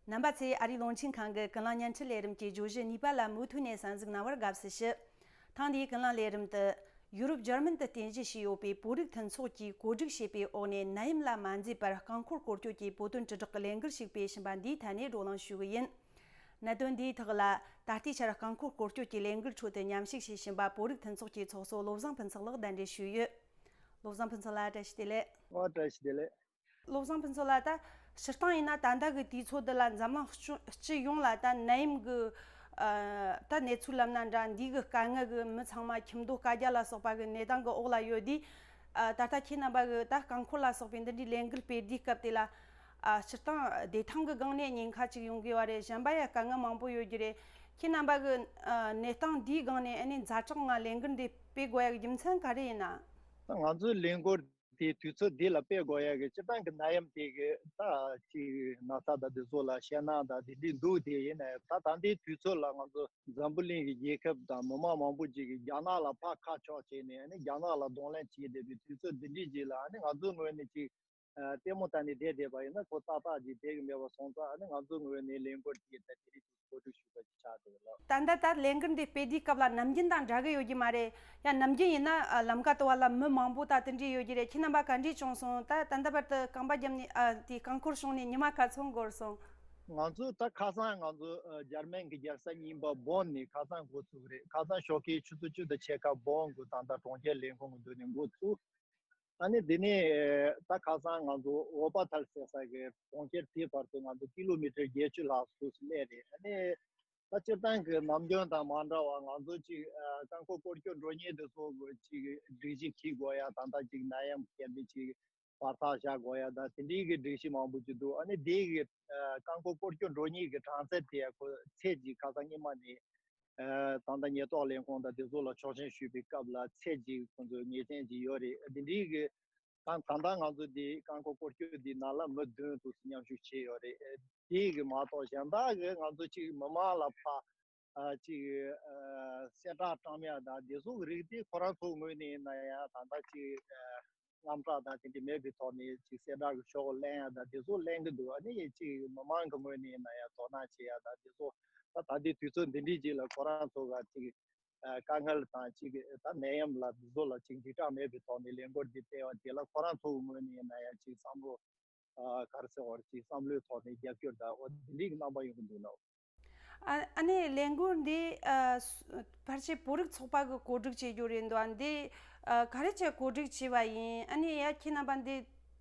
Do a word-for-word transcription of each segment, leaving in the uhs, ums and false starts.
རྣམ་པ་ཚོས་ཨ་རིའི་རླུང་འཕྲིན་ཁང་གི་ཀུན་གླེང་བརྙན་འཕྲིན་ལས་རིམ་གྱི་བརྗོད་གཞི་གཉིས་པ་ལ་མུ་མཐུད་ནས་གསན་གཟིགས་གནང་བར་དགའ་བསུ་ཞུ། ཐེངས་འདིའི་ཀུན་གླེང་ལས་རིམ་དུ། ཡུ་རོབ་འཇར་མན་དུ་རྟེན་གཞི་བྱས་ཡོད་པའི་བོད་རིགས་མཐུན་ཚོགས་ཀྱིས་བཀོད་སྒྲིག་བྱས་པའི་འོག་ནས་ནད་ཡམས་ལ་མ་མཛེས་པར་རྐང་འཁོར་སྐོར་སྐྱོད་ཀྱི་བོད་དོན་དྲིལ་བསྒྲགས་ཀྱི་ལས་འགུལ་ཞིག་སྤེལ་བཞིན་པ་འདིའི་ཐད་ནས་བགྲོ་གླེང་ཞུ་གི་ཡིན། གནད་དོན་འདིའི་ཐོག་ལ་ད་ལྟའི་ཆར་རྐང་འཁོར་སྐོར་སྐྱོད་ཀྱི་ལས་འགུལ་ཁྲོད་དུ་མཉམ་ཞུགས་བྱེད་བཞིན་པ་བོད་རིགས་མཐུན་ཚོགས་ཀྱི་ཚོགས་གཙོ་བློ་བཟང་ཕུན་ཚོགས་ལགས་གདན་འདྲེན་ཞུས་ཡོད། བློ་བཟང་ཕུན་ཚོགས་ལགས་བཀྲ་ཤིས་བདེ་ལེགས། ཨོ་བཀྲ་ཤིས་བདེ་ལེགས། བློ་བཟང་ཕུན་ཚོགས་ལགས། ད་སྤྱིར་བཏང་ཡིན་ན་ད་ལྟ་གི་དུས་ཚོད་འདི་ལ་འཛམ་གླིང་སྤྱི་སྤྱི་ཡོངས་ལ་ད་ནད་ཡམས་ཀྱི་ཨ་ད་གནས་ཚུལ་ལབ་ན་འདྲ། འདི་གི་དཀའ་ངལ་གྱིས་མི་ཚང་མ་ཁྱིམ་སྡོད་བཀའ་རྒྱ་ལ་སོགས་པ་གི་གནས་སྟངས་ཀྱི་འོག་ལ་ཡོད་དུས། ཨ་ད་ལྟ་ཁྱེད་རྣམ་པ་གི་ད་རྐང་འཁོར་ལ་སོགས་པའི་འདི་འདྲའི་ལས་འགུལ་སྤེལ་དུས་སྐབས་དེ་ལ། ཨ་སྤྱིར་བཏང་བདེ་ཐང་གི་སྒང་ནས་ཉེན་ཁ་ཅིག་ཡོང་གི་ཡོད་རེད། གཞན་པ་ཡང་དཀའ་ངལ་མང་པོ་ཡོད་རྒྱུ་རེད། ཁྱེད་རྣམ་པ་གི་ཨ་གནས་སྟངས་འདིའི་སྒང་ནས་ཨ་ནི་ཛ་དྲག་ངང་ལས་འགུལ་འདི་སྤེལ་དགོས་ཡ་གི་རྒྱུ་མཚན་ག་རེ་ཡིན་ན། ད་ང་ཚོའི་ལས་འགུལ་དེ་དུས་ཚོད་འདི་ལ་སྤེལ་དགོས་ཡ་གི་སྤྱིར་བཏང་གི་ནད་ཡམས་དེ་གི་ད་ཅིག་ན་ཚ་དང་དེ་ཚོ་ལ་ཤེས་ན་ད་དེ་འདྲའི་འདུག་དེ་ཡིན་ན་ད་ད་ལྟའི་དུས་ཚོད་ལ་ང་ཚོ་འཛམ་བུ་གླིང་གི་རྒྱལ་ཁབ་དང་མི་མང་མང་པོ་ཅིག་གིས་རྒྱ་ནག་ལ་ཕར་ཁ་ཕྱོགས་བྱས་ནས་ཨ་ནི་རྒྱ་ནག་ལ་གདོང་ལེན་བྱས་བསྡད་པའི་དུས་ཚོད་འདི་འདྲའི་རྗེས་ལ་ཨ་ནི་ང་ཚོའི་ངོས་ནས་ཅིག་ཨ་ལྟད་མོ་ལྟ་ནས་བསྡད་བསྡད་པ་ཡིན་ན་ཁོ་ཏག་ཏག་ཅིག་བསྡད་གི་མེད་པ་སོང་ཙང་ཨ་ནི་ང་ཚོའི་ངོས་ནས་ལས་འགུལ་དེ་ད་དེ་རིང་གོ་སྒྲིག་ཞུས་པ་ཅིག་ཆགས་འདུག་ལགས། ད་ལྟ་ད་ལས་འགུལ་འདི་སྤེལ་དུས་སྐབས་ལ་ནམ་རྒྱུན་དང་འདྲ་གི་ཡོད་ཀྱི་མ་རེད། ཡང་ནམ་རྒྱུན་ཡིན་ན་ཨ་ལམ་ཁ་དུ་བ་ལ་མི་མང་པོ་དང་དེ་འདྲའི་ཡོད་ཀྱི་རེད། ཁྱེད་རྣམ་པ་ག་འདྲས་བྱུང་སོང་། ད་ད་ལྟ་བར་དུ་རྐང་པ་བརྒྱབ་ནས་ཨ་དེ་རྐང་འཁོར་བྱུང་ནས་ཉི་མ་ག་ཚོད་འགོར་སོང་། ང་ཚོ་ད་ཁ་སང་ང་ཚོ་ཨ་འཇར་མན་གྱི་རྒྱལ་ས་རྙིང་པ་བོན་ནས་ཁ་སང་འགོ་ཚུགས་རེད། ཁ་སང་ཞོགས་ཀའི་ཆུ་ཚོད་བཅུ་དང་ཕྱེད་ཀ་བོན་གྱི་ད་ལྟ་གྲོང་ཁྱེར་ལས་ཁུངས་ཀྱི་མདུན་ནས་འགོ་ཚུགས། ཨ་ནི་དེ་ནས་ད་ཁ་སང་ང་ཚོ་ཝོ་པ་ཐལ་ཟེར་ས་གི་གྲོང་ཁྱེར་དེའི་བར་དུ་ང་ཚོ་ཀི་ལོ་མི་ཊར་བརྒྱད་ཅུ་ལྷག་ཙམ་སླེབས་རེད། ཨ་ནི་ད་སྤྱིར་བཏང་གི་ནམ་རྒྱུན་དང་མ་འདྲ་བ་ང་ཚོ་ཅིག་རྐང་འཁོར་སྐོར་སྐྱོད་འགྲོ་མཁན་དེ་ཚོ་གི་ཅིག་སྒྲིག་གཞི་འཁྱེར་དགོས་ཡ་ད་ལྟ་ཅིག་ནད་ཡམས་སྐྱེལ་ནས་ཅིག་བར་ཐག་བཞག་དགོས་ཡ་ད་དེ་འདྲའི་གི་སྒྲིག་གཞི་མང་པོ་ཅིག་འདུག་ཨ་ནི་དེ་གི་རྐང་འཁོར་སྐོར་སྐྱོད་འགྲོ་མཁན་གི་གྲངས་ཚད་དེ་ཡ་ཁོ་ཚད་ཅིག་ཁ་སང་ཉི་མ་ནས། ཨ་ད་ལྟ་ཉེན་རྟོག་ལས་ཁུངས་དང་དེ་ཚོ་ལ་ཆོག་མཆན་ཞུས་པའི་སྐབས་ལ་ཚད་ཅིག་ཁོང་ཚོས་ངེས་ཅན་ཅིག་ཡོད་རེད། དེ་འདྲའི་གི་ད་ད་ལྟ་ང་ཚོ་འདི་རྐང་འཁོར་སྐོར་སྐྱོད་འདི་ནང་ལ་མི་བདུན་དུ་མཉམ་ཞུགས་བྱས་ཡོད་རེད། དེ་གི་མ་གཏོགས་གཞན་དག་གི་ང་ཚོ་ཅིག་མི་མང་ལ་ཕ་ཨ་ཅིག་ཨ་གསལ་བསྒྲགས་བཀྲམ་ཡ་དང་དེ་ཚོ་གི་རིགས་དེ་ཁོ་རང་ཚོ་ངོས་ནས་ཡིན་ན་ཡང་ད་ལྟ་ཅིག་ཨ། དངངས་སྐྲག་དང་དེ་འདྲ་མེད་པའི་ཐོག་ནས་ཅིག་གསལ་བསྒྲགས་ཀྱི་ཤོག་ལེན་ཡ་དང་དེ་ཚོ་ལེན་གྱི་འདུག་ཨ་ནི་ཅིག་མི་མང་གི་ངོས་ནས་ཡིན་ན་ཡང་དོ་སྣང་བྱེད་ཡ་དང་དེ་ཚོ་ད་ད་ལྟའི་དུས་ཚོད་འདི་འདྲའི་ཅིག་ལ་ཁོ་རང་ཚོ་ག་ཅིག་ཨ་དཀའ་ངལ་དང་ཅིག་ད་ནད་ཡམས་ལ་འདི་ཚོ་ལ་ཅིག་འཇིགས་སྐྲག་མེད་པའི་ཐོག་ནས་ལས་འགུལ་འདི་སྤེལ་བ་དེ་ལ་ཁོ་རང་ཚོ་གི་ངོས་ནས་ཡིན་ན་ཡང་ཅིག་བསམ་བློ་ཨ་ག་རེ་ཟེར་བ་རེད། ཅིག་བསམ་བློའི་ཐོག་ནས་རྒྱབ་སྐྱོར་དང་འོ་འདི་འདྲའི་གི་རྣམ་པ་ཡོང་གི་འདུག་ལགས། ཨ་ཨ་ནི་ལས་འགུལ་འདི་ཨ་སུ་ཕལ་ཆེར་བོད་རིགས་ཚོགས་པ་གིས་གོ་སྒྲིག་བྱེད་རྒྱུ་རེད་འདུག་ཨ་འདི་ཨ་ག་རེ་བྱས་གོ་སྒྲིག་བྱས་པ་ཡིན། ཨ་ནི་ཡ་ཁྱེད་རྣམ་པ་འདི་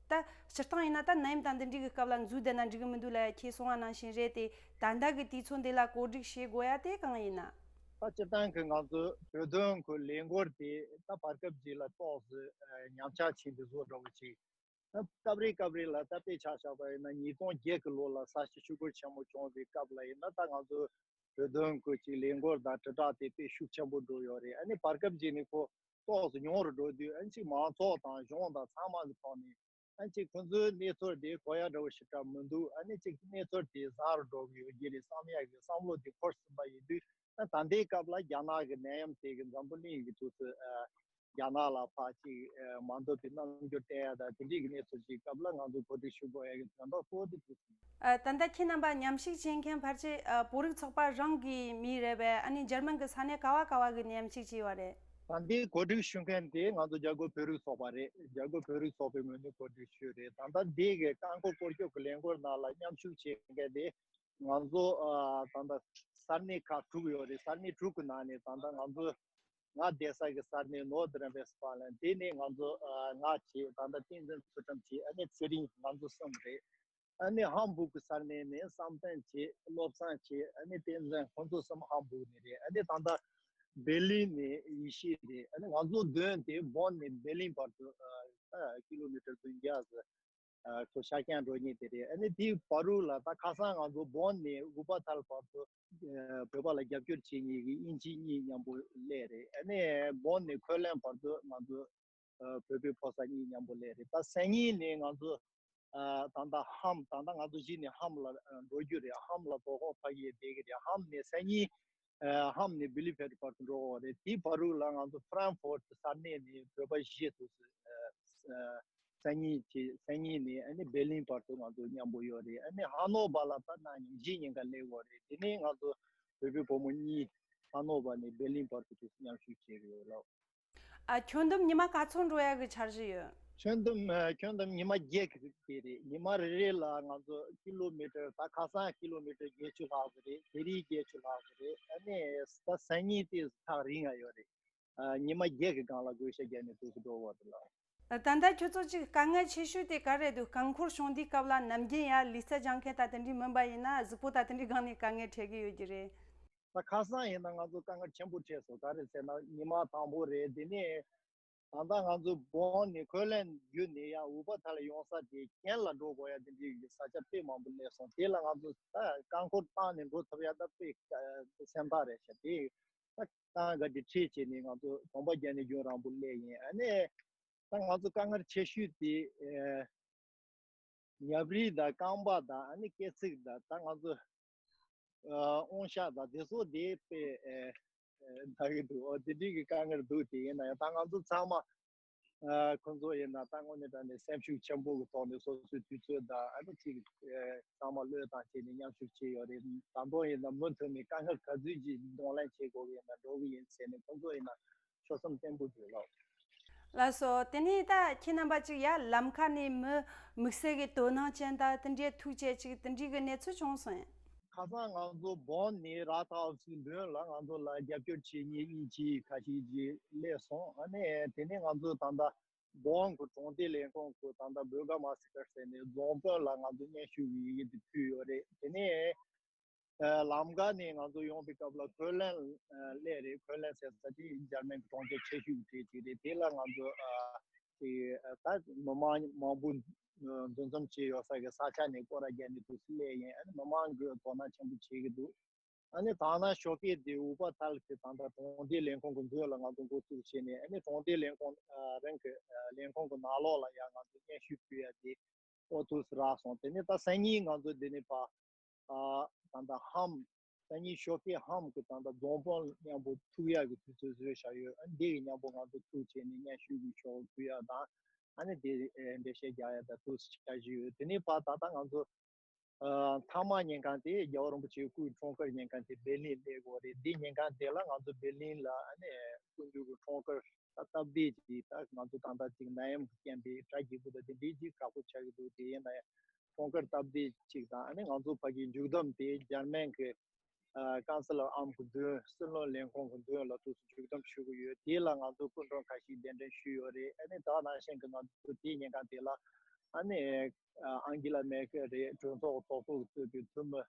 ད་སྤྱིར་བཏང་ཡིན་ན་ད་ནད་ཡམས་དང་འདི་འདྲའི་གི་སྐབས་ལ་འཛུལ་བསྡད་ན་འགྲིག་གི་མི་འདུག་ལ། ཁྱེད་གསུང་བ་ནང་བཞིན་རེད་དེ། ད་ལྟ་གི་དུས་ཚོད་འདི་ལ་གོ་སྒྲིག་བྱེད་དགོས་ཡ་དེ་གང་ཡིན་ན། ད་སྤྱིར་བཏང་གི་ང་ཚོ་བོད་དོན་གི་ལས་འགུལ་དེ་ད་བར་སྐབས་ཅིག་ལ་ཏོག་ཙམ་ཨ་ཉམས་ཆག་ཕྱིན་པའི་བཟོ་འདྲ་བོ་ཅིག་ད་སྐབས་རེ་སྐབས་རེ་ལ་ད་དཔེ་ཆ་བཞག་པ་ཡིན་ན་ཉིས་སྟོང་བརྒྱད་ཀྱི་ལོ་ལ་ས་ཞིང་ཆུ་བསྐོལ་ཆེན་མོ་བྱུང་བའི་སྐབས་ལ་ཡིན་ན་ད་ང་ཚོ་བོད་དོན་སྐོར་གྱི་ལས་འགུལ་དང་དྲིལ་བསྒྲགས་དེ་དཔེ་ཤུགས་ཆེན་པོ་འགྲོ་ཡོད་རེད། ཨ་ནི་བར་སྐབས་ཅིག་ནས་ཁོ་ཏོག་ཙམ་ཉུང་རུ་འགྲོ་དུས་ཨ་ནི་ཅིག་མང་ཚོགས་དང་གཞུང་དང་ཚང་མ་གི་ཐོག་ནས་ཨ་ནི་ཅིག་ཁོང་ཚོའི་གནས་ཚུལ་དེ་གོ་ཡ་འདྲ་བོ་ཞིག་འདྲ་མི་འདུག་ཨ་ནི་ཅིག་གནས་ཚུལ་དེ་བཟང་རུ་འགྲོ་གི་ཡོད་ཀྱི་རེད་བསམ་ཡ་གི་བསམ་བློ་དེ་འཁོར་ཟིན་པ་ཡིན་དུས། ད་ད་ལྟའི་སྐབས་ལ་རྒྱ་ནག་གི་ནད་ཡམས་དེ་གི་འཛམ་བུ་གླིང་གི་དུས་སུ་ཨ་རྒྱ་ནག་ལ་ཕར་ཅིག་ཨ་མ་འདོད་པའི་རྣམ་འགྱུར་བསྟན་ཡ་དང་དེ་འདྲའི་གི་གནས་ཚུལ་ཅིག་སྐབས་ལ་ང་ཚོ་གོ་སྒྲིག་ཞུ་དགོས་ཡ་གི་དོན་དག་གཙོ་བོ་དེ་དུས་སུ། ཨ་ད་ལྟ་ཁྱེད་རྣམ་པ་མཉམ་ཞུགས་བྱེད་མཁན་ཕལ་ཆེར་ཨ་བོད་རིགས་ཚོགས་པ་རང་གི་མི་རེད་པས། ཨ་ནི་འཇར་མན་གི་ས་གནས་ག་བ་ག་བ་གི་མཉམ་ཞུགས་བྱས་པ་རེད། ད་ལྟའི་གོ་སྒྲིག་ཞུ་མཁན་དེ་ང་ཚོ་རྒྱ་གར་བོད་རིགས་ཚོགས་པ་རེད། རྒྱ་གར་བོད་རིགས་ཚོགས་པའི་ངོས་ནས་གོ་སྒྲིག་ཞུས་རེད། ད་ལྟ་འདི་གི་རྐང་འཁོར་སྐོར་སྐྱོད་ཀྱི་ལས་འགུལ་ནང་ལ་མཉམ་ཞུགས་བྱེད་མཁན་དེ། ང་ཚོ་ཨ་ད་ལྟ་ས་གནས་ཁག་དྲུག་ཡོད་རེད། ས་གནས་དྲུག་གི་ནང་ནས་ད་ལྟ་ང་ཚོ་ང་བསྡད་ས་གི་ས་གནས་ནོར་ཐི་རན་བེ་སི་ཕ་ལན་དེ་ནས་ང་ཚོ་ཨ་ང་བྱས། ད་ལྟ་བསྟན་འཛིན་ཚུལ་ཁྲིམས་བྱས། ཨ་ནི་ཚེ་རིང་། ང་ཚོ་གསུམ་རེད། ཨ་ནི་ཧམ་བུག་གི་ས་གནས་ནས་བསམ་གཏན་བྱས། བློ་བཟང་བྱས། ཨ་ནི་བསྟན་འཛིན། ཁོང་ཚོ་གསུམ་ཧམ་བུག་ནས་རེད། ཨ་ནི་ད་ལྟ་བྷེ་ལིན་ནས་ཡེ་ཤེས་རེད། ཨ་ནི་ང་ཚོ་བདུན་དེ་བོན་ནས་བྷེ་ལིན་བར་དུ་ཨ་ཀི་ལོ་མི་ཊར་བདུན་བརྒྱ་ཙམ། ཨ་ཁོ་ཤར་རྐྱང་འགྲོ་མཁན་དེ་རེད། ཨ་ནི་དེའི་བར་དུ་ལ་ད་ཁ་སང་ང་ཚོ་བོན་ནས་ཝུ་པ་ཐལ་བར་དུ་ཨ་བོད་པ་ལ་རྒྱབ་སྐྱོར་བྱེད་མཁན་གྱི་དབྱིན་ཇི་གཉིས་མཉམ་པོ་སླེབས་རེད། ཨ་ནི་བོན་ནས་ཁོ་ལན་བར་དུ་ང་ཚོ་ཨ་བོད་པའི་ཕོ་གསར་གཉིས་མཉམ་པོ་སླེབས་རེད། ད་སང་ཉིན་ནས་ང་ཚོ་ཨ་ད་ལྟ་ཧམ། ད་ལྟ་ང་ཚོ་གཞི་ནས་ཧམ་ལ་ཨ་འགྲོ་རྒྱུ་རེད། ཧམ་ལ་དོ་དགོང་ཕ་གིར་བསྡད་ཀྱི་རེད། ཧམ་ནས་སང་ཉིན་ཨ་ཧམ་ནས་བྷི་ལི་ཕེད་བར་དུ་འགྲོ་དགོས་རེད། དེའི་བར་དུ་ལ་ང་ཚོ་ཧྥ་རན་ཧྥོར་ས་གནས་ནས་བོད་པ་བཞི་འདུག་ཟེར། ཨ་ སང་ཉིན་གྱི་སང་ཉིན་ནས་ཨ་ནི་སྦེར་ལིན་བར་དུ་ང་ཚོ་མཉམ་པོ་ཡོད་རེད། ཨ་ནི་ཧ་ནོ་བར་ལ་ད་གནངས་ཉིན་གཞིས་ཉིན་ཀ་སླེབས་ཡོད་རེད། དེ་ནས་ང་ཚོ་བོད་པའི་བུ་མོ་གཉིས་ཧ་ནོ་བར་ནས་སྦེར་ལིན་བར་དུ་དུས་སུ་མཉམ་ཞུགས་བྱས་ཡོད་ལགས། ཨ། ཁྱོན་བསྡོམས་ཉི་མ་ག་ཚོད་འགྲོ་ཡག་གི་འཆར་གཞི་ཡོད། ཁྱོན་བསྡོམས་ཨ། ཁྱོན་བསྡོམས་ཉི་མ་བརྒྱད་ཀྱི་རིགས་དེ་རེད། ཉི་མ་རེ་རེ་ལ་ང་ཚོ་ཀི་ལོ་མི་ཊར་ད་ཁ་སང་ཀི་ལོ་མི་ཊར་བརྒྱད་ཅུ་ལྷག་ཙམ་རེད། དེ་རིང་བརྒྱད་ཅུ་ལྷག་ཙམ་རེད། ཨ་ནི་ད་སང་ཉིན་དེ་ཐག་རིང་ང་ཡོད་རེད། ཨ། ཉི་མ་བརྒྱད་ཀྱི་སྒང་ལ་བགོ་བཤའ་བརྒྱབ་ནས་དུས་སུ་འགྲོ་བ་རེད་ལགས། ད་ལྟ་ཁྱོད་ཚོ་གཅིག་དཀའ་ངལ་ཆེ་ཤོས་དེ་ག་རེད་འདུག་རྐང་འཁོར་གཤོང་དུས་སྐབས་ལ་ནམ་རྒྱུན་ཡ་ལུས་རྩལ་སྦྱང་མཁན་ད་དེ་འདྲའི་མིན་པ་ཡིན་ན་གཟུགས་པོ་ད་དེ་འདྲའི་སྒང་ནས་དཀའ་ངལ་འཕྲད་ཀྱི་ཡོད་ཀྱི་རེད། ད་ཁ་སང་ཡིན་ན་ང་ཚོ་དཀའ་ངལ་ཆེན་པོ་འཕྲད་སོང་། ག་རེ་ཟེར་ན་ཉི་མ་དང་པོ་རེད། དེ་ནས་ད་ལྟ་ང་ཚོ་བོན་ནས་ཁོ་ལན་བརྒྱུད་ནས་ཡ་ཝུ་པ་ཐ་ལ་ཡོང་ས་དེ་གྱེན་ལ་འགྲོ་དགོས་ཡ་དེ་འདྲའི་ས་ཆ་དཔེ་མང་པོ་སླེབས་སོང་། དེ་ལ་ང་ཚོ་ད་རྐང་འཁོར་བཏང་ནས་འགྲོ་ཐུབ་ཡ་ད་དཔེ་སེམས་ཐག་རེད་ཤག་དེ་ད་ག་དེ་ཁྲིད་བྱས་ནས་ང་ཚོ་གོམ་པ་བརྒྱབ་ནས་རྒྱུན་རིང་པོ་སླེབས་ཡིན། ཨ་ནི་ད་ང་ཚོ་དཀའ་ངལ་ཆེ་ཤོས་དེ་ཨེ། ཉབ་རིས་དང་རྐང་པ་དང་ཨ་ནི་སྐེ་ཚིགས་དང་ད་ང་ཚོ་ཨ། ཨོང་ཤ་དང་དེ་ཚོ་དེ་དཔེ་ཨེ། ཨེ། འདག་གི་འདུག་འོ་དེ་འདྲའི་གི་དཀའ་ངལ་འདུག་དེ་ཡིན་ན་ཡང་ད་ང་ཚོ་ཚང་མ་ཨ། ཁོང་ཚོ་ཡིན་ན་ད་དངོས་གནས་དྲང་གནས་སེམས་ཤུགས་ཆེན་པོ་གི་ཐོག་ནས་སོ་སོའི་དུས་ཚོད་དང་ཨ་ནི་ཅིག་ཨེ། ཚང་མ་བློས་བཏང་བྱས་ནས་མཉམ་ཞུགས་བྱས་ཡོད་རེད། ད་དུང་ཡིན་ན་མུ་མཐུད་ནས་དཀའ་ངལ་ག་ཚོད་ཅིག་གདོང་ལེན་བྱེད་དགོས་ཀྱི་ཡིན་ན་འགྲོ་གི་ཡིན་ཟེར་ནས་ཁོང་ཚོ་ཡིན་ན་ཆོད་སེམས་བརྟན་པོ་བྱོས་ལགས། ལགས་སོ། དེ་ནས་ད་ཁྱེད་རྣམ་པ་ཅིག་ཡ་ལམ་ཁ་ནས་མི་དམིགས་བསལ་གྱི་དོ་སྣང་ཅན་དང་དེ་འདྲའི་ཐུག་བྱེད་ཅིག་དེ་འདྲའི་གི་གནས་ཚུལ་བྱུང་སོང་། ཁ་སང་ང་ཚོ་བོན་ནས་ར་ཐའོ་སི་མདུན་ལ་ང་ཚོ་ལ་རྒྱབ་སྐྱོར་བྱེད་མཁན་དབྱིན་ཇི་ཁ་ཤས་ཅིག་སླེབས་སོང་། ཨ་ནི་དེ་ནས་ང་ཚོ་ད་ལྟ་བོན་གྱི་དྲུང་ཆེ་ལས་ཁུངས་ཀྱི་ད་ལྟ་བོད་སྒར་མ་སི་ཀར་ཟེར་ནས་རྫོང་དཔོན་ལ་ང་ཚོ་སྙན་ཞུ་གི་ཡི་གེ་དེ་ཕུལ་ཡོད་རེད། དེ་ནས་ཨ། ལམ་ཁ་ནས་ང་ཚོ་ཡོང་པའི་སྐབས་ལ་ཁོ་ལན་ཨ། སླེབས་རེད། ཁོ་ལན་ཟེར་ས་དེ་འཇར་མན་གྱི་གྲོང་ཁྱེར་ཆེ་ཤོས་ཀྱི་གྲས་ཅིག་རེད། དེ་ལ་ང་ཚོ་ཨ། དེ་ཨ། ད་མི་མང་མང་པོ་ཨ། འདུ་འཛོམས་བྱས་ཡོད་ས་གི་ས་ཆ་ནས་སྐོར་ར་བརྒྱབ་ནས་དུས་སུ་སླེབས་ཡིན། ཨ་ནི་མི་མང་གིས་དོ་སྣང་ཆེན་པོ་བྱེད་ཀྱི་འདུག་ཨ་ནི་ད་ནང་ཞོགས་ཀས་དེ་ཝུ་པ་ཐ་ལ་གི་ད་ལྟ་གྲོང་སྡེ་ལས་ཁུངས་ཀྱི་མདུན་ལ་ང་ཚོ་འགོ་བཙུགས་བྱས་ནས་ཨ་ནི་གྲོང་སྡེ་ལས་ཁུངས་ཨ། རང་གི་ཨ། ལས་ཁུངས་ཀྱི་ནང་ལོགས་ལ་ཡང་ང་ཚོ་སྙན་ཞུ་ཕུལ་ཡ་དེ་འོ་དུས་སུ་རག་སོང་། དེ་ནས་ད་སང་ཉིན་ང་ཚོ་འདི་ནས་ཕར་ཨ། ད་ལྟ་ཧམ་སང་ཉིན་ཞོགས་ཀས་ཧམ་གྱི་ད་ལྟ་རྫོང་དཔོན་མཉམ་པོ་ཐུག་ཡག་གི་དུས་ཚོད་བཟོས་བཞག་ཡོད། ཨ་འདི་གི་མཉམ་པོ་ང་ཚོ་ཐུག་བྱས་ནས་སྙན་ཞུ་གི་ཤོག་ཕུལ་ཡག་དང་ཨ་ནི་དེ་ཨེ། འགྲེལ་བཤད་རྒྱག་ཡག་དང་དུས་སུ་འཆར་གཞི་ཡོད། དེ་ནས་ཕར་ད་ལྟ་ང་ཚོ་ཨ། མཐའ་མ་ཉིན་གང་དེ་རྒྱལ་བ་རིན་པོ་ཆེའི་སྐུའི་འཁྲུངས་སྐར་ཉིན་གང་དེ་སྦེར་ལིན་སླེབས་དགོས་རེད། འདི་ཉིན་གང་དེ་ལ་ང་ཚོ་སྦེར་ལིན་ལ་ཨ་ནི་སྐུ་མདུན་གྱི་འཁྲུངས་སྐར་ད་སྟབས་བདེ་ཅིག་ད་ང་ཚོ་ད་ལྟ་ཅིག་ནད་ཡམས་ཀྱི་རྐྱེན་པས་གྲ་རྒྱས་པོ་དང་དེ་འདྲའི་ཅིག་ཁག་པོ་ཆགས་ཀྱི་འདུག་དེ་ཡིན་ན་ཡང་འཁྲུངས་སྐར་སྟབས་བདེ་ཅིག་དང་ཨ་ནི་ང་ཚོ་ཕ་གིའི་མཇུག་བསྡོམས་དེ་འཇར་མན་གྱི་ཨ། ཀན་སལ་ཨོཕ་ཨམ་གྱི་མདུན་སྲིད་བློན་ལས་ཁུངས་ཀྱི་མདུན་ལ་དུས་སུ་མཇུག་བསྡོམས་ཞུ་གི་ཡོད། དེ་ལ་ང་ཚོ་སྐུ་མགྲོན་ཁ་ཤས་གདན་འདྲེན་ཞུས་ཡོད་རེད། ཨ་ནི་ད་ནང་བཞིན་གྱི་ང་ཚོ་དེའི་ཉིན་གང་དེ་ལ་ཨ་ནི་ཨ། ཨང་གི་ལ་མེར་ཀེལ་རེད། གྲོས་ཚོགས་ཀྱི་ཚོགས་གཙོ་གིས་གཙོས་པའི་འཐུས་མི་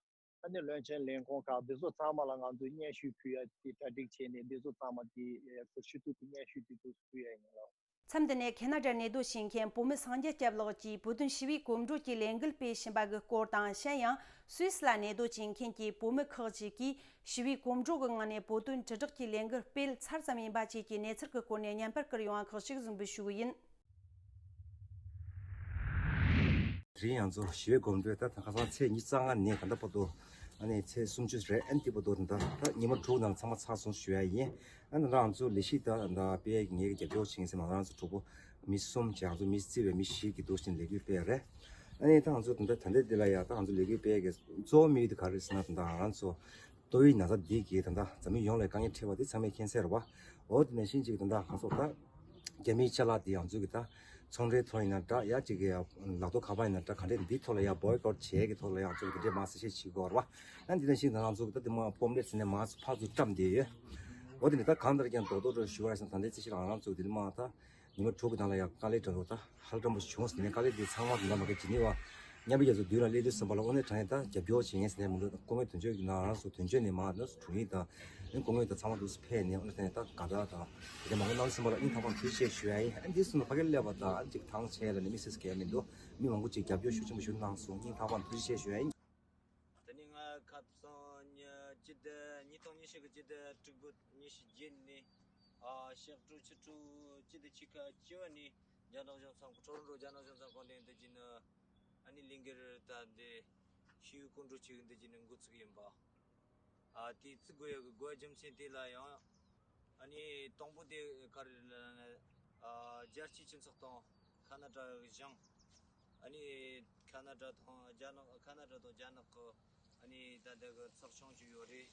ཨ་ནི་བློན་ཆེན་ལས་ཁུངས་ཁག་འདི་ཚོ་ཚང་མ་ལ་ང་ཚོས་སྙན་ཞུ་ཕུལ་ཡ་དེ་གྲ་སྒྲིག་བྱས་ནས་འདི་ཚོ་ཚང་མ་དེ་ཨ། ཞུ་གཏུག་གི་སྙན་ཞུ་དེ་དུས་སུ་ཕུལ་ཡ་ཡིན་ལགས། མཚམས་འདི་ནས་ཁེ་ན་ཌར་གནས་སྡོད་བྱེད་མཁན་བོད་མི་སངས་རྒྱས་སྐྱབས་ལགས་ཀྱིས་བོད་དོན་ཞི་བའི་གོམ་བགྲོད་ཀྱི་ལས་འགུལ་སྤེལ་བཞིན་པ་གི་སྐོར་དང་། གཞན་ཡང་སུད་སི་ལ་གནས་སྡོད་བྱེད་མཁན་གྱི་བོད་མི་ཁག་ཅིག་གིས་ཞི་བའི་གོམ་བགྲོད་ཀྱི་ངང་ནས་བོད་དོན་དྲིལ་བསྒྲགས་ཀྱི་ལས་འགུལ་སྤེལ་ཚར་ཙམ་ཡིན་པ་བཅས་ཀྱི་གནས་ཚུལ་གྱི་སྐོར་ནས་བརྙན་པར་བསྐུར་ཡོང་བ་ཁག་ཅིག་གཟིགས་འབུལ་ཞུ་གི་ཡིན། དེ་རིང་ང་ཚོ་ཞི་བའི་གོམ་བགྲོད་ད་ཁ་སང་ཚེས་ཉི་ཤུ་རྩ་ལྔ་ནས་ད་ལྟ་བར་དུ་ཨ་ནི་ཚེས་སུམ་ཅུ་རེད། ཨ་ནི་དེ་བར་དུ་ད་ད་ཉི་མ་དྲུག་ནང་ཚང་མ་ཚར་སོང་ཞུ་ཡ་ཡིན། ཨ་ནི་ང་ཚོ་ལས་གཞི་ད་ད་སྤེལ་ཡ་གི་ངེད་ཀྱི་རྒྱབ་སྐྱོར་བྱེད་མཁན་ཟེར་ན་ང་ཚོ་གྲོགས་པོ་མི་གསུམ་བྱས་ང་ཚོ་མི་རྩིས་པའི་མི་བཞི་གི་འདུག་བཞིན་ལས་འགུལ་སྤེལ་རེད། ཨ་ནི་ད་ང་ཚོ་ད་ད་ལྟ་འདི་ལ་ཡ་ད་ང་ཚོ་ལས་འགུལ་སྤེལ་ཡ་གི་གཙོ་བོ་དམིགས་ཡུལ་དེ་ག་རེ་ཟེར་ན་ད་ང་ཚོ་ཏོག་དབྱིབས་ན་ཚ་འདི་གིས་ད་ད་འཛམ་གླིང་ཡོངས་ལ་དཀའ་ངལ་འཕྲད་པ་དེ་ཚང་མས་མཁྱེན་གསལ་རེད་བ། འོ་དེ་ནང་བཞིན་ཅིག་ད་ད་ང་ཚོ་ད་རྒྱ་མིའི་ཅ་ལག་དེ་ང་ཚོ་གི་ད་ཚོང་འབྲེལ་ཐོག་ཡིན་ན་འདྲ་ཡ་ཅིག་གི་ལག་ཐོག་ཁ་པར་ཡིན་ན་འདྲ་ག་འདྲས་འདི་ཐོག་ལ་ཡ་བོའི་ཀོཊ་བྱེད་ཀྱི་ཐོག་ལ་ཡ་ང་ཚོ་གི་དེ་འདྲས་མ་གསལ་བཤད་བྱེད་དགོས་རེད་བ། ཨ་འདི་ནང་བཞིན་ད་ང་ཚོ་གི་ད་དེ་མ་སྤོབས་འདྲས་ཟེར་ནས་མ་ཕར་ཚུར་བཀྲམ་བསྡད་ཡོད། འོ་དེ་ནི་ད་གང་ལྟར་ཀྱང་རྡོག་རྡོག་འགྲོ་ཞུ་བ་ཡིན་ན་ད་ལྟའི་རྩིས་གཞི་རང་རང་ཚོ་དེ་ནི་མ་ད་ཉི་མ་དྲུག་གི་ནང་ལ་ཡང་དཀའ་ལས་དྲག་པོ་ད་ཧ་ལས་དྲག་པོ་བྱུང་ཟིན་ནས་དཀའ་ལས་དེ་ཚང་མ་གི་ལ་མ་གི་ཇི་ནི་བ་མཉམ་པའི་རྒྱ་མཚོ་མདུན་ལ་སླེབས་དུས་ཙམ་པ་ལ་དངོས་གནས་དྲང་གནས་ད་རྒྱབ་སྐྱོར་བྱེད་མཁན་ཟེར་ནས་མི་འདུག་སྐུ་ངོ་དོན་གཅོད་ཀྱི་ནང་རང་སུ་དོན་གཅོད་ནས་མ་ནི་སུ་དྲུང་ཡིག་དང་ཨ་ནི་སྐུ་ངོ་དང་ཚང་མ་འདུག་སུ་ཕེབས་ནས་དངོས་གནས་ད་དགའ་དྲག་དང་དེ་འདྲ་མང་པོ་གནང་ཟིན་པ་ལ་སྙིང་ཐག་པ་ནས་ཐུགས་རྗེ་ཆེ་ཞུ་ཡ་ཡིན། ཨ་ནི་འདི་སུ་ནི་ཕ་གིར་སླེབས་པ་དང་ཨ་ནི་ཅིག་ཐང་ཆད་ལ་ནི་མི་སེར་སྐད་མི་འདུག་མི་མང་པོ་ཅིག་རྒྱབ་སྐྱོར་ཤུགས་ཆེན་པོ་ཞུ་གནང་སོང་། སྙིང་ཐག་པ་ནས་ཐུགས་རྗེ་ཆེ་ཞུ་ཡ་ཡིན། དེ་ནས་ང་ཁ་སང་ཉི་སྤྱི་ཟླ་ཉིས་སྟོང་ཉི་ཤུ་གི་སྤྱི་ཟླ་དྲུག་པའི་ཉི་ཤུ་རྗེས་ནས་ཨ་ཞག་དྲུག་ཕྱི་དྲོ་སྤྱི་ཟླ་ཕྱེད་ཀ་བཅུ་བ་ནས་རྒྱ་ནག་གཞུང་ཚབ་ཁང་ཊོ་རོན་ཊོ་རྒྱ་ནག་གཞུང་ཚབ་ཁང་ནས་འདི་བྱས་ནས་ཨ་ནི་ལས་འགུལ་ད་འདི་ཞི་བའི་སྐོར་བགྲོད་བྱེད་ཀྱི་འདི་བྱས་ནས་འགོ་ཚུགས་ཡིན་པ། ཨ་དེ་བཙུགས་དགོས་ཡག་གི་དགོས་རྒྱུ་མཚན་དེ་ལ་ཡང་ཨ་ནི་དང་པོ་དེ་ག་རེ་ལབ་ན་ཨ་རྒྱལ་སྤྱིའི་སྤྱི་ཚོགས་དང་ ཁ་ན་ཌ་གཞུང་། ཨ་ནི་ཁ་ན་ཌ་དང་རྒྱ་ནག་ཁ་ན་ཌ་དང་རྒྱ་ནག་གི་ཨ་ནི་ད་ལྟ་གི་ཚོགས་ཆུང་ཞིག་ཡོད་རེད།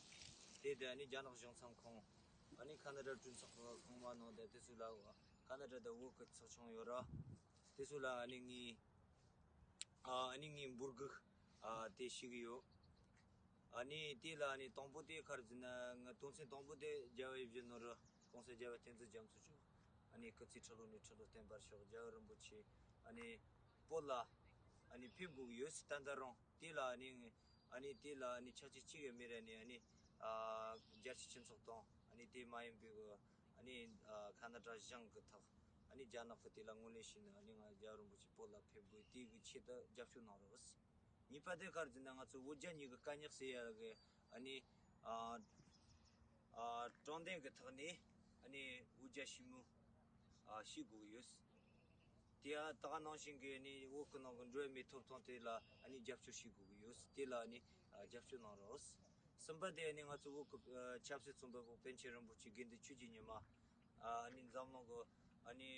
དེ་དེ་ཨ་ནི་རྒྱ་ནག་གཞུང་ཚབ་ཁང་། ཨ་ནི་ཁ་ན་ཌ་གྲོས་ཚོགས་ཁང་མ་ནང་དེ་དེ་ཚོ་ལ་ཁ་ན་ཌ་དང་བོད་གི་ཚོགས་ཆུང་ཡོད་ར། དེ་ཚོ་ལ་ཨ་ནི་ངའི་ཨ་ཨ་ནི་ངའི་འབོད་སྐུལ་ཨ་དེ་ཞུ་གི་ཡོད། ཨ་ནི་དེ་ལ་ཨ་ནི་དང་པོ་དེ་ག་རེ་ཟེར་ན་ང་དོན་ཚན་དང་པོ་དེ་རྒྱལ་བ་ཡིད་བཞིན་ནོར་བུ་༸གོང་ས་རྒྱལ་བ་བསྟན་འཛིན་རྒྱ་མཚོ་མཆོག་ཨ་ནི་སྐུ་ཚེ་ཁྲི་ལོ་ནས་ཁྲི་ལོ་བརྟན་པར་ཤོག་རྒྱལ་བ་རིན་པོ་ཆེ་ཨ་ནི་བོད་ལ་ཨ་ནི་ཕེབས་དགོས་ཀྱི་ཡོད་ཟེར། ད་ལྟ་རང་དེ་ལ་ཨ་ནི་ཨ་ནི་དེ་ལ་ཨ་ནི་ཆ་རྐྱེན་གཅིག་ཡང་མེད་ར། ཨ་ནི་ཨ་ནི་ཨ་རྒྱལ་སྤྱིའི་སྤྱི་ཚོགས་དང་ཨ་ནི་དེ་མ་ཡིན་པའི་གི་ཨ་ནི་ཨ་ཁ་ན་ཌ་གཞུང་གི་ཐོག་ཨ་ནི་རྒྱ་ནག་གི་དེ་ལ་ངོས་ལེན་བྱས་ནས་ཨ་ནི་ང་རྒྱལ་བ་རིན་པོ་ཆེ་བོད་ལ་ཕེབས་དགོས་དེ་གི་ཆེད་དུ་རྒྱབ་སྐྱོར་གནང་རོགས། གཉིས་པ་དེ་ག་རེ་ཟེར་ན་ང་ཚོ་བོད་རྒྱ་གཉིས་ཀྱི་དཀའ་རྙོག་སེལ་ཡ་གི་ཨ་ནི་ཨ་ཨ་དྲང་བདེན་གྱི་ཐོག་ནས་ཨ་ནི་བོད་རྒྱ་ཞི་མོལ་ཨ་བྱེད་དགོས་ཀྱི་ཡོད། དེ་ཡང་ད་ག་ནང་བཞིན་གྱི་ཨ་ནི་བོད་ཀྱི་ནང་གི་འགྲོ་བ་མིའི་ཐོབ་ཐང་དེ་ལ་ཨ་ནི་རྒྱབ་སྐྱོར་བྱེད་དགོས་ཀྱི་ཡོད། དེ་ལ་ཨ་ནི་ཨ་རྒྱབ་སྐྱོར་གནང་རོགས། གསུམ་པ་དེ་ཨ་ནི་ང་ཚོ་བོད་ཀྱི་ཨ་ཆབ་སྲིད་བཙོན་པ་པོ་པཎ་ཆེན་རིན་པོ་ཆེ་དགེ་འདུན་ཆོས་ཀྱི་ཉི་མ་ཨ་ནི་འཛམ་གླིང་གི་ཨ་ནི་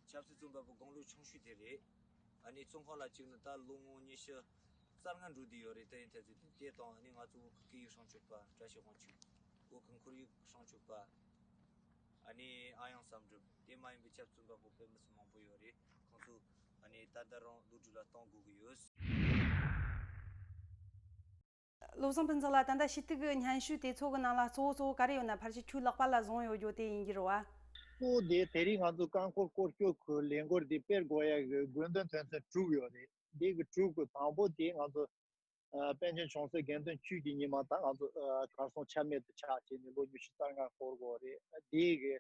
ཆབ་སྲིད་བཙོན་པ་པོ་དགུང་ལོ་ཆུང་ཤོས་དེ་རེད། ཨ་ནི་བཙོན་ཁང་ལ་བཅུག་ནས་ད་ལོ་ངོ་ཉི་ཤུ་རྩ་ལྔ་འགྲོ་བསྡད་ཡོད་རེད། དེ་ཡིན་དུས་དེ་དང་ཨ་ནི་ང་ཚོ་བོད་ཀྱི་སྐད་ཡིག་སྲུང་སྐྱོབ་པ་བཀྲ་ཤིས་དབང་ཕྱུག་བོད་ཀྱི་ཁོར་ཡུག་སྲུང་སྐྱོབ་པ་ཨ་ནི་ཨ་ཡང་བསམ་གྲུབ་དེ་མ་ཡིན་པའི་ཆབ་སྲིད་བཙོན་པ་པོ་དཔེ་མི་སྲིད་མང་པོ་ཡོད་རེད། ཁོང་ཚོ་ཨ་ནི་ད་ལྟ་རང་ལོ་དྲུག་ལ་གཏོང་དགོས་ཀྱི་ཡོད། བློ་བཟང་ཕུན་ཚོགས་ལགས། ད་ལྟ་ཞུ་གཏུག་གི་སྙན་ཞུ་དེ་ཚོ་གི་ནང་ལ་གཙོ་བོ་གཙོ་བོ་ག་རེ་ཡོད་ན་ཕལ་ཆེར་ཁྱོད་ལག་པ་ལ་བཟུང་ཡོད་རྒྱུ་དེ་ཡིན་གྱི་རེད་བ། གཙོ་བོ་དེ་དེ་རིང་ང་ཚོ་རྐང་འཁོར་སྐོར་སྐྱོད་ཁུལ་ལས་འགུལ་འདི་སྤེལ་དགོས་ཡ་གི་དགོས་འདུན་དོན་ཚན་དྲུག་ཡོད་རེད། འདི་གི་དྲུག་གི་དང་པོ་དེ་ང་ཚོ་ཨ་པཎ་ཆེན་བྱང་སེམས་དགེ་འདུན་ཆོས་ཀྱི་ཉི་མ་དང་ང་ཚོ་ཨ་གར་སོང་ཆ་མེད་དུ་ཆགས་བྱས་ནས་ལོ་ཉི་ཤུ་རྩ་ལྔ་འཁོར་དགོས་རེད། འདི་གི་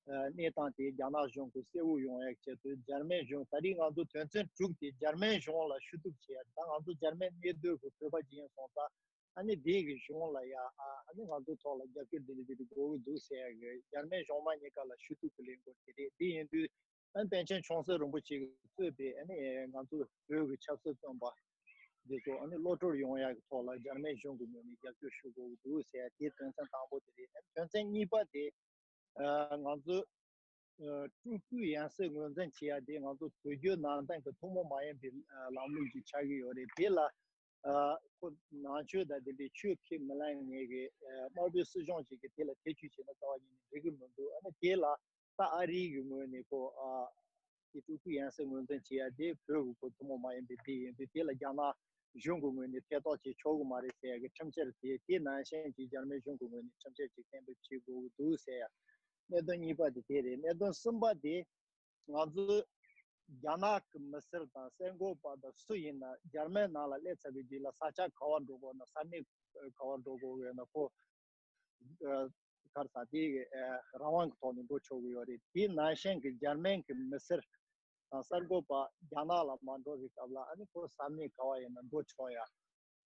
ཨ་གནས་སྟངས་དེ་རྒྱ་ནག་གཞུང་གིས་གསལ་བོ་ཡོང་ཡག་ཆེད་དུ་འཇར་མན་གཞུང་ད་རེས་ང་ཚོ་དོན་ཚན་དྲུག་དེ་འཇར་མན་གཞུང་ལ་ཞུ་གཏུག་བྱས་ཡ། ད་ང་ཚོ་འཇར་མན་གནས་སྡོད་ཀྱི་བོད་པ་ཅིག་ཡིན་སོང་ཙང་ཨ་ནི་དེ་གི་གཞུང་ལ་ཡ་ཨ་ཨ་ནི་ང་ཚོ་ཐོག་ལ་རྒྱབ་སྐྱོར་འདི་འདྲ་འདི་འདྲ་དགོས་ཀྱི་འདུག་ཟེར་ཡ་གི་འཇར་མན་གཞུང་མང་གཉིས་ཀ་ལ་ཞུ་གཏུག་གི་ལས་འགུལ་དེ་རེད། དེ་ཡིན་དུས་ཨ་ནི་པཎ་ཆེན་བྱང་སེམས་རིན་པོ་ཆེ་གིས་གཙོས་པའི་ཨ་ནི་ང་ཚོ་བོད་ཀྱི་ཆབ་སྲིད་བཙོན་པ་འདི་ཚོ་ཨ་ནི་གློད་གྲོལ་ཡོང་ཡ་གི་ཐོག་ལ་འཇར་མན་གཞུང་གི་ངོས་ནས་རྒྱབ་སྐྱོར་ཞུ་དགོས་ཀྱི་འདུག་ཟེར་ཡ་དེ་དོན་ཚན་དང་པོ་དེ་རེད། ཨ་ནི་དོན་ཚན་གཉིས་པ་དེ་ཨ་ང་ཚོ་ཨ་སྤྲུལ་སྐུའི་ཡང་སྲིད་ངོས་འཛིན་བྱེད་ཡ་དེ་ང་ཚོ་བོད་བརྒྱུད་ནང་བསྟན་གྱི་ཐུན་མོང་མ་ཡིན་པའི་ཨ་ལམ་ལུགས་ཅིག་ཆགས་ཀྱི་ཡོད་རེད། དེ་ལ་ཨ་ཁོ་ནང་ཆོས་དང་དེ་འདྲའི་ཆོས་ཁས་མི་ལེན་མཁན་གྱི་ཨ་དམར་པོའི་སྲིད་གཞུང་ཅིག་གིས་དེ་ལ་ཐེ་བྱུས་བྱས་ན་རྩ་བ་ཉིད་ནས་འགྲིག་གི་མི་འདུག་ཨ་ནི་དེ་ལ་ད་ཨ་རི་གི་ངོས་ནས་ཁོ་ཨ་དེ་སྤྲུལ་སྐུའི་ཡང་སྲིད་ངོས་འཛིན་བྱེད་ཡ་དེ་བོད་ཀྱི་ཁོ་ཐུན་མོང་མ་ཡིན་པའི་དེ་ཡིན་དུས་དེ་ལ་རྒྱ་ནག་གཞུང་གི་ངོས་ནས་ཐེ་གཏོགས་བྱེད་ཆོག་གི་མ་རེད་ཟེར་ཡ་གི་ཁྲིམས་འཆར་དེ་དེ་ནང་བཞིན་གྱི་འཇར་མན་གཞུང་གི་ངོས་ནས་ཁྲིམས་འཆར་ཅིག་གཏན་འབེབས་བྱེད་དགོས་ཀྱི་འདུག་ཟེར་ཡ། གནད་དོན་གཉིས་པ་དེ་དེ་རེད། གནད་དོན་གསུམ་པ་དེ་ང་ཚོས་རྒྱ་ནག་གི་མི་སེར་དང་གསར་འགོད་པ་དང་སུ་ཡིན་ན་འཇར་མན་ནང་ལ་སླེབས་ཚར་བའི་རྗེས་ལ་ས་ཆ་ག་བར་འགྲོ་དགོས་ན་ས་གནས་ག་བར་འགྲོ་དགོས་ཡོད་ན་ཁོ་ཨ་ག་རེ་ཟ་དེ་ཨ་རང་དབང་གི་ཐོག་ནས་འགྲོ་ཆོག་གི་ཡོད་རེད། དེ་ནང་བཞིན་གྱི་འཇར་མན་གྱི་མི་སེར་དང་གསར་འགོད་པ་རྒྱ་ནག་ལ་མ་འགྲོ་བའི་སྐབས་ལ་ཨ་ནི་ཁོ་ས་གནས་ག་བ་ཡིན་ན་འགྲོ་ཆོག་ཡ།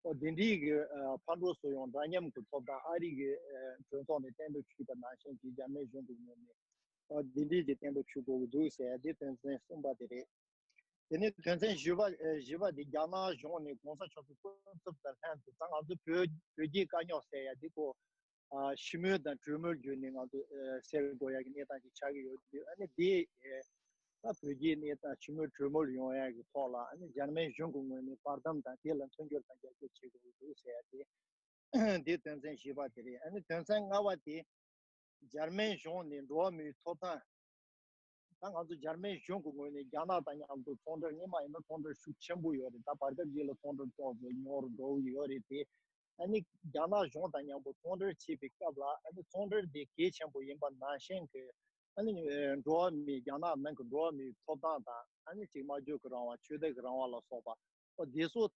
ཨོ་དེ་འདྲའི་གི་ཨ་ཕར་འགྲོ་ཚུར་ཡོང་འདྲ་མཉམ་གྱི་ཐོབ་ཐང་ཨ་རི་གི་ཨ་གྲོས་ཚོགས་ནས་གཏན་འབེབས་ཞུས་པ་ནང་བཞིན་གྱི་འཇར་མན་གཞུང་གི་ངོས་ནས་ཨོ་དེ་འདྲའི་གི་གཏན་འབེབས་ཞུ་དགོས་ཀྱི་འདུག་ཟེར་ཡ་དེ་དོན་ཚན་གསུམ་པ་དེ་རེད། དེ་ནས་དོན་ཚན་བཞི་པ་ཨེ་བཞི་པ་དེ་རྒྱ་ནག་གཞུང་ནས་གོང་ས་མཆོག་གི་སྐུ་ཚབ་དང་ལྷན་དུ་ད་ང་ཚོ་བོད་བོད་རྒྱའི་དཀའ་རྙོག་ཟེར་ཡ་དེ་ཁོ་ཨ་ཞི་མོལ་དང་གྲོས་མོལ་བརྒྱུད་ནས་ང་ཚོ་ཨེ་སེལ་དགོས་ཡ་གི་གནས་སྟངས་ཅིག་ཆགས་ཀྱི་ཡོད་དུས་ཨ་ནི་དེ་ཨེ་ད་བོད་རྒྱའི་གནས་སྟངས་ཞི་མོལ་གྲོས་མོལ་ཡོང་ཡ་གི་ཐོག་ལ་ཨ་ནི་འཇར་མན་གཞུང་གི་ངོས་ནས་བར་འདུམ་དང་དེ་ལ་མཐུན་འགྱུར་དང་རྒྱབ་སྐྱོར་བྱེད་དགོས་ཀྱི་འདུག་ཟེར་ཡ་དེ་དེ་དོན་ཚན་བཞི་པ་དེ་རེད། ཨ་ནི་དོན་ཚན་ལྔ་པ་དེ་འཇར་མན་གཞུང་ནས་འགྲོ་བ་མིའི་ཐོབ་ཐང་། ད་ང་ཚོ་འཇར་མན་གཞུང་གི་ངོས་ནས་རྒྱ་ནག་དང་མཉམ་དུ་ཚོང་འབྲེལ་སྔོན་མ་ཡིན་ན་ཚོང་འབྲེལ་ཤུགས་ཆེན་པོ་ཡོད་རེད། ད་བར་སྐབས་ཅིག་ལ་ཚོང་འབྲེལ་ཏོག་ཙམ་ཉུང་རུ་འགྲོ་གི་ཡོད་རེད་དེ། ཨ་ནི་རྒྱ་ནག་གཞུང་དང་མཉམ་པོ་ཚོང་འབྲེལ་བྱེད་པའི་སྐབས་ལ་ཨ་ནི་ཚོང་འབྲེལ་དེ་གལ་ཆེན་པོ་ཡིན་པ་ནང་བཞིན་གྱི་ཨ་ནི་ཨེ་འགྲོ་བ་མིའི་རྒྱ་ནག་ནང་གི་འགྲོ་བ་མིའི་ཐོབ་ཐང་དང་ཨ་ནི་ཅིག་སྨྲ་བརྗོད་ཀྱི་རང་དབང་ཆོས་དད་ཀྱི་རང་དབང་ལ་སོགས་པ། ཨོ་དེ་ཚོ་ད་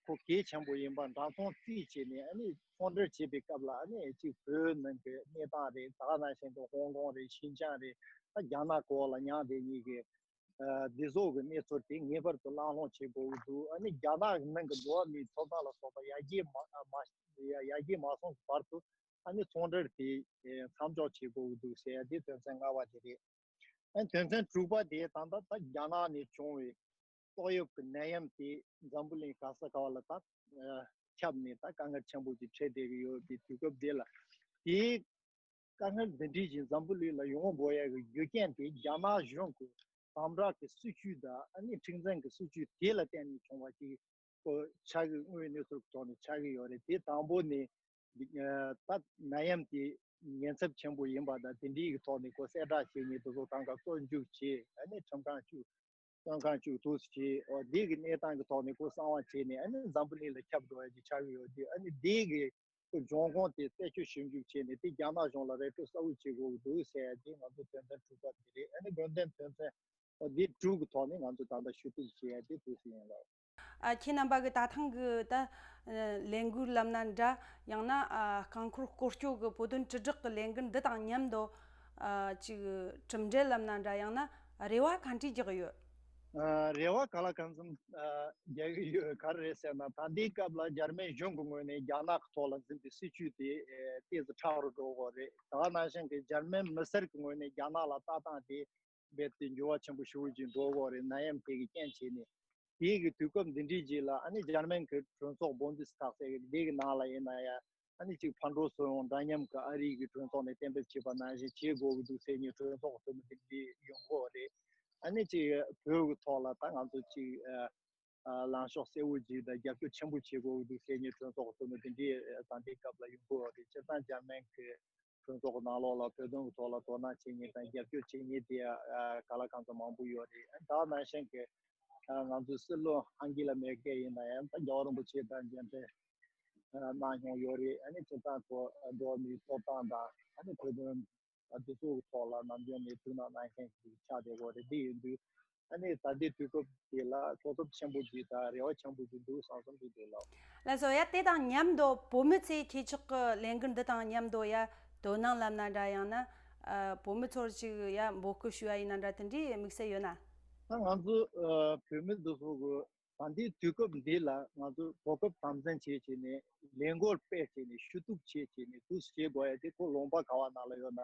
ཁོ་གལ་ཆེན་པོ་ཡིན་པ་འདྲ་མཐོང་རྩིས་བྱས་ནས་ཨ་ནི་ཚོང་འབྲེལ་བྱེད་པའི་སྐབས་ལ་ཨ་ནི་གཅིག་བོད་ནང་གི་གནས་སྟངས་རེད། ད་ག་ནང་བཞིན་དུ་ཧོང་ཀོང་རེད། ཤིན་ཅང་རེད། ད་རྒྱ་ནག་གོ་ལ་མྱངས་དེ་གཉིས་ཀྱི་ཨ་འདི་ཚོ་གི་གནས་ཚུལ་དེ་ངེས་པར་དུ་གླེང་སློང་བྱེད་དགོས་ཀྱི་འདུག་ཨ་ནི་རྒྱ་ནག་གི་ནང་གི་འགྲོ་བ་མིའི་ཐོབ་ཐང་ལ་སོགས་པ་ཡར་རྒྱས་མ་མ་ཡར་རྒྱས་མ་སོང་གི་བར་དུ་ཨ་ནི་ཚོང་འབྲེལ་དེ་མཚམས་འཇོག་བྱེད་དགོས་ཀྱི་འདུག་ཟེར་ཡ་དེ་དོན་ཚན་ལྔ་པ་དེ་རེད། ཨ་ནི་དོན་ཚན་དྲུག་པ་དེ་ད་ལྟ་ད་རྒྱ་ནག་ནས་བྱུང་བའི་ཏོག་དབྱིབས་ཀྱི་ནད་ཡམས་དེ་འཛམ་བུ་གླིང་ག་ས་ག་བ་ལ་ད་ཨ་ཁྱབ་ནས་ད་དཀའ་ངལ་ཆེན་པོ་ཅིག་འཕྲད་བསྡད་ཀྱི་ཡོད་པའི་དུས་སྐབས་དེ་ལ། དེའི་དཀའ་ངལ་འདི་འདྲའི་ཞིག་འཛམ་བུ་གླིང་ལ་ཡོང་དགོས་ཡ་གི་རྒྱུ་རྐྱེན་དེ་རྒྱ་ནག་གཞུང་གི་ དམ་དྲག་གི་སྲིད་བྱུས་དང་ཨ་ནི་འཕྲུལ་འཛིང་གི་སྲིད་བྱུས་དེ་ལ་བརྟེན་ནས་བྱུང་བ་ཅིག་ཁོ་ཆགས་ཀྱི་དངོས་ཡོད་གནས་ཚུལ་གྱི་ཐོག་ནས་ཆགས་ཀྱི་ཡོད་རེད། དེ་དང་པོ་ནས་ད་ནད་ཡམས་དེ་ཉེན་ཚབས་ཆེན་པོ་ཡིན་པ་དང་དེ་འདྲའི་གི་ཐོག་ནས་ཁོ་གསལ་བསྒྲགས་བྱས་ནས་དེ་ཚོ་གང་ག་གསོག་འཇུག་བྱས། ཨ་ནི་ཁྲིམས་ཁང་བཅུག་བཙོན་ཁང་བཅུག་ཐུགས་སུ་ཆེ། འོ་འདི་གི་གནས་སྟངས་ཀྱི་ཐོག་ནས་ཁོ་གསང་བ་བྱས་ནས་ཨ་ནི་འཛམ་བུ་གླིང་ལ་ཁྱབ་འགྲོ་ཡ་ཅིག་ཆགས་ཀྱི་ཡོད་དུས། ཨ་ནི་འདི་གི་ཁོ་འབྱུང་ཁུངས་དེ་རྩད་གཅོད་ཞིབ་འཇུག་བྱས་ནས་དེ་རྒྱ་ནག་གཞུང་ལ་ར་སྤྲོད་གསལ་བོ་བྱེད་དགོས་ཀྱི་འདུག་ཟེར་ཡ་དེ་ང་ཚོ་དོན་ཚན་དྲུག་པ་དེ་རེད། ཨ་ནི་དགོས་འདུན་དོན་ཚན་འོ་འདི་དྲུག་གི་ཐོག་ནས་ང་ཚོ་ད་ལྟ་ཞུ་གཏུག་བྱེད་ཡ་དེ་དུས་སུ་ཡིན་ལ། ཨ། ཁྱེད་རྣམ་པ་གི་ད་ཐེངས་གི་ད་ལས་འགུལ་ལབ་ན་འདྲ། ཡང་ན་ཨ་རྐང་འཁོར་སྐོར་སྐྱོད་གི་བོད་དོན་དྲིལ་བསྒྲགས་གི་ལས་འགུལ་འདི་དང་མཉམ་དུ་ཨ་ཅིག་གྲུབ་འབྲས་ལབ་ན་འདྲ། ཡང་ན་རེ་བ་ག་འདྲ་རྒྱག་ཡོད། ཨ། རེ་བ་ག་ལ་གང་འཚམ་ཨ་རྒྱག་གི་ཡོད། ག་རེ་རེད་ཟེར་ན་ད་ལྟའི་སྐབས་ལ་འཇར་མན་གཞུང་གི་ངོས་ནས་རྒྱ་ནག་གི་ཐོག་ལ་འཛིན་པའི་སྲིད་བྱུས་དེ་ཨེ་ཏོག་ཙམ་ཁྲ་རུ་འགྲོ་གི་རེད། ད་ག་ནང་བཞིན་གི་འཇར་མན་མི་སེར་གི་ངོས་ནས་རྒྱ་ནག་ལ་ལྟ་སྟངས་དེ་རྦད་དེ་འགྱུར་བ་ཆེན་པོ་ཞེ་པོ་ཅིག་འགྲོ་གི་རེད། ནད་ཡམས་དེ་གི་རྐྱེན་བྱས་ནས། དེའི་གི་དུས་སྐབས་འདི་འདྲའི་རྗེས་ལ་ཨ་ནི་འཇར་མན་གི་གྲོས་ཚོགས་བྷུན་དེ་སི་ཐག་ཟེར་གི་དེ་གི་ནང་ལ་ཡིན་ན་ཡང་ཨ་ནི་ཅིག་ཕར་འགྲོ་ཚུར་འོང་འདྲ་མཉམ་གི་ཨ་རི་གི་གྲོས་ཚོགས་ནས་གཏན་འབེབས་བྱས་པ་ནང་བཞིན་བྱེད་དགོས་གི་འདུག་ཟེར་ནས་གྲོས་ཚོགས་གི་འཐུས་མི་དེ་འདྲའི་ཡོང་གི་རེད། ཨ་ནི་ཅིག་བོད་གི་ཐོག་ལ་ད་ང་ཚོ་ཅིག་ཨ་ཨ་ལངས་ཕྱོགས་གསལ་བོ་ཅིག་དང་རྒྱབ་སྐྱོར་ཆེན་པོ་བྱེད་དགོས་གི་འདུག་ཟེར་ནས་གྲོས་ཚོགས་གི་འཐུས་མི་དེ་འདྲའི་ད་ལྟའི་སྐབས་ལ་ཡོང་གི་རེད། སྤྱིར་བཏང་འཇར་མན་གི་གྲོས་ཚོགས་ནང་ལོགས་ལ་བོད་དོན་གྱི་ཐོག་ལ་དོ་སྣང་བྱེད་མཁན་དང་རྒྱབ་སྐྱོར་བྱེད་མཁན་དེ་ཡང་ག་ལ་གང་འཚམ་མང་པོ་ཡོད་རེད། ད་ནང་བཞིན་གྱི་ང་ཚོའི་སྲིད་བློན་ཨང་ཀི་ལ་མེར་ཀེལ་ཡིན་ན་ཡང་ད་རྒྱལ་བ་རིན་པོ་ཆེ་དང་མཇལ་འཕྲད་གནང་མྱོང་ཡོད་རེད། ཨ་ནི་སྤྱིར་བཏང་ཁོ་འགྲོ་བ་མིའི་ཐོབ་ཐང་དང་ཨ་ནི་བོད་དོན་འདི་ཚོའི་ཐོག་ལ་ནམ་རྒྱུན་ནས་ཐུགས་སྣང་གནང་མཁན་ཞིག་ཆགས་བསྡད་ཡོད་རེད། འདི་ཡིན་དུས། ཨ་ནི་ད་ལྟའི་དུས་སྐབས་དེ་ལ་གོ་སྐབས་ཆེན་པོ་ཅིག་དང་རེ་བ་ཆེན་པོ་ཅིག་འདུག་བསམ་བསམ་ཅིག་འདུག་ལགས། ལགས་སོ། ཡ་དེ་དང་མཉམ་དུ་བོད་མི་ཚོས་ཁྱེད་ཅག་གི་ལས་འགུལ་འདི་དང་མཉམ་དུ་ཡ་དོ་སྣང་ལབ་ན་འདྲ། ཡང་ན་ཨ་བོད་མི་ཚོར་ཅིག་ཡ་འབོད་སྐུལ་ཞུ་བ་ཡིན་ན་འདྲ། དེ་འདྲའི་དམིགས་བསལ་ཡོད་ན། ད་ང་ཚོ་ཨ་བོད་མི་འདི་ཚོ་གི་ད་ལྟའི་དུས་སྐབས་འདི་ལ་ང་ཚོ་གོ་སྐབས་དམ་འཛིན་བྱེད་བྱས་ནས་ལས་འགུལ་སྤེལ་བྱས་ནས་ཞུ་གཏུག་བྱེད་བྱས་ནས་དུས་སུ་བྱེད་དགོས་ཡ་དེ་ཁོ་ལུང་པ་ག་བ་ནང་ལ་ཡོད་ན་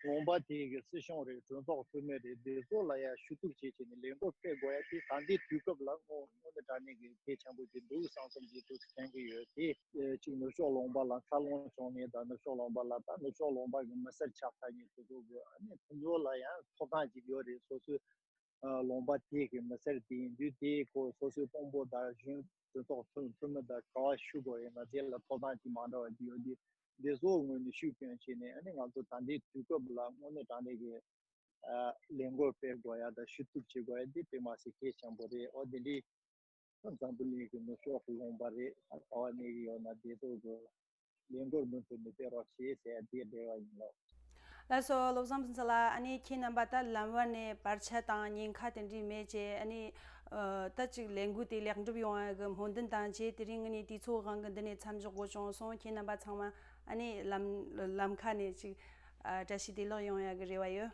ལུང་པ་དེའི་གི་སྲིད་གཞུང་རེད། གྲོས་ཚོགས་འཐུས་མི་རེད། དེ་ཚོ་ལ་ཡ་ཞུ་གཏུག་བྱེད་བྱས་ནས་ལས་འགུལ་སྤེལ་དགོས་ཡ་དེ་ད་ལྟའི་དུས་སྐབས་ལ་དངོས་དངོས་གནས་དྲང་གནས་ཀྱི་གལ་ཆེན་པོ་ཅིག་འདུག་བསམ་བསམ་གྱི་དུས་སུ་མཁྱེན་གྱི་ཡོད་དེ། ཨེ་གཅིག་ནུབ་ཕྱོགས་ལུང་པ་ལ་འཚར་ལོངས་བྱུང་མཁན་དང་ནུབ་ཕྱོགས་ལུང་པ་ལ་ད་ནུབ་ཕྱོགས་ལུང་པ་གི་མི་སེར་ཆགས་ཚར་མཁན་དེ་ཚོ་གི་ཨ་ནི་ཁོང་ཚོ་ལ་ཡང་ཐོབ་ཐང་ཅིག་ཡོད་རེད། སོ་སོའི་ལུང་པ་དེ་གི་མི་སེར་དེ་ཡིན་དུས་དེ་ཁོ་སོ་སོའི་དཔོན་པོ་དང་གཞོན་གྲོས་ཚོགས་འཐུས་མི་དང་ག་བ་ཞུ་དགོས་ཡིན་ན་དེ་ལ་ཐོབ་ཐང་ཅིག་མ་འདྲ་བ་ཅིག་ཡོད་དུས་འདི་ཚོའི་ངོས་ནས་ཤུགས་སྐྱོན་བྱས་ནས་ཨ་ནི་ང་ཚོ་ད་ལྟའི་དུས་སྐབས་ལ་དངོས་གནས་དྲང་གནས་ཀྱི་ལས་འགུལ་སྤེལ་དགོས་ཡ་དང་ཞུ་གཏུག་བྱེད་དགོས་ཡ་འདི་དཔེ་མ་སྲིད་གལ་ཆེན་པོ་རེད། འོ་དེ་འདྲའི་འཛམ་བུ་གླིང་གི་ནུབ་ཕྱོགས་ཀྱི་ལུང་པ་རེད། ག་བ་གནས་ཀྱི་ཡོད་ན་དེ་ཚོ་གི་ལས་འགུལ་མུ་མཐུད་ནས་སྤེལ་རོགས་བྱེད་ཟེར་དེ་འབྲེལ་བ་ཡིན་ལོ། ལགས་སོ། བློ་བཟང་ཕུན་ཚོགས་ལགས། ཨ་ནི་ཁྱེད་རྣམ་པ་ད་ལམ་བར་ནས་བར་ཆད་དང་ཉེན་ཁ་དེ་འདྲའི་མེད་ཅེས། ཨ་ནི་ཨ་ད་ཅིག་ལས་འགུལ་དེ་ལེགས་འགྲུབ་ཡོང་བ་གི་སྨོན་འདུན་དང་བཅས་དེ་རིང་ངས་ནི་དུས་ཚོད་དབང་གིས་འདི་ནས་མཚམས་འཇོག་དགོས་བྱུང་སོང་། ཁྱེད་རྣམ་པ་ཚང་མ་ཨ་ནི་ལམ་ལམ་ཁ་ནས་ཅིག་ཨ་བཀྲ་ཤིས་བདེ་ལེགས་ཡོང་ཡ་གི་རེ་བ་ཡོད།